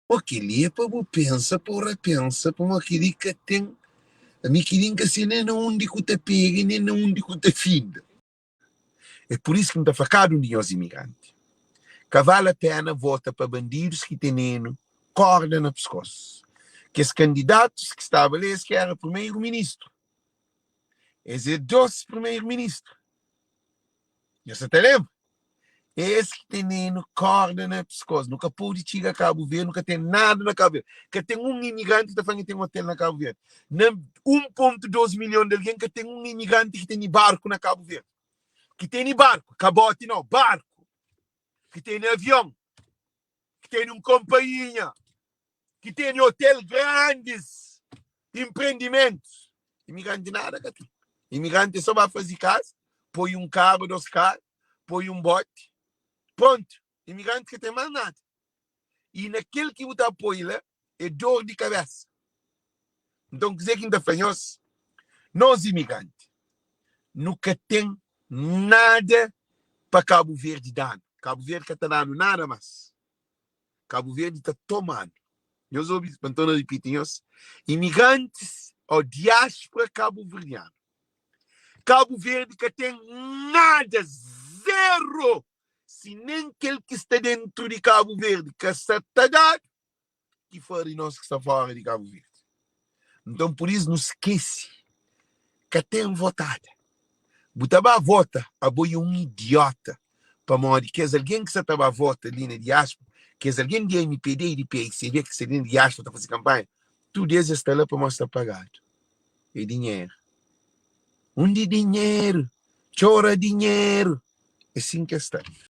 Mo kel-li é pa bu pensa pa bu rapensa pamodi kel-li ka ten ami kel-li N ka se nen na undi ku ta pega nen na undi ku ta finda. É pur isu ki N ta fla kada un di nhos imigranti, ka vale a pena vota pa bandidus ki tenenu korda na piskos. Kes kandidatus ki staba la es ki era primeru ministru. Es é dos primeru ministru. Nhos sa ta lenbra? É es ki tenenu korda na piskos. Nu ka pode txiga Kabu Verdi, nu ka ten nada na Kabu Verdi. Ka ten un imigranti ki ta fla nha ten otel na Kabu Verdi. Na 1.2 milhon di algen ka ten un imigranti ki tene barku na Kabu Verdi. Ki tene barku, ka boti nau, barku. Ki tene avion, ki tene un konpainha. ki tene hotel grandis, empreendimentos. Imigrante nada ka ten. Imigrante é só ba faze casa, põe um carro, dois carros, põe um bote, pronto. Imigrante ka ten mais nada. E naquele que bu ta apoia lá é dor de cabeça. Então, kuzê ki N ta fla nhos? Nos imigranti, nu ka ten nada pa Kabu Verdi da-nu. Kabu Verdi ka ta da-nu nada más. Kabu Verdi ta tomadu. Nhos obi, pa N torna ripiti nhos, imigrantis ô diáspora kabuverdianu. Kabu Verdi ka ten nada, zero, si nen kel ki sta dentu di Kabu Verdi ka sta ta dadu, ki fari nos ki sta fora di Kabu Verdi. Nton, pur isu, nu skese, ka ten votada. Bu ta ba vota, abo é un idiota, pamodi kes algen ki sa ta ba vota li na diáspora, kes algen di mpd i di psd ki sta li na diáspora ta faze kanpanha, tudu es es sta la pamodi sta pagadu. É dinheru. Undi dinheru, txora dinheru. É sin ki es sta.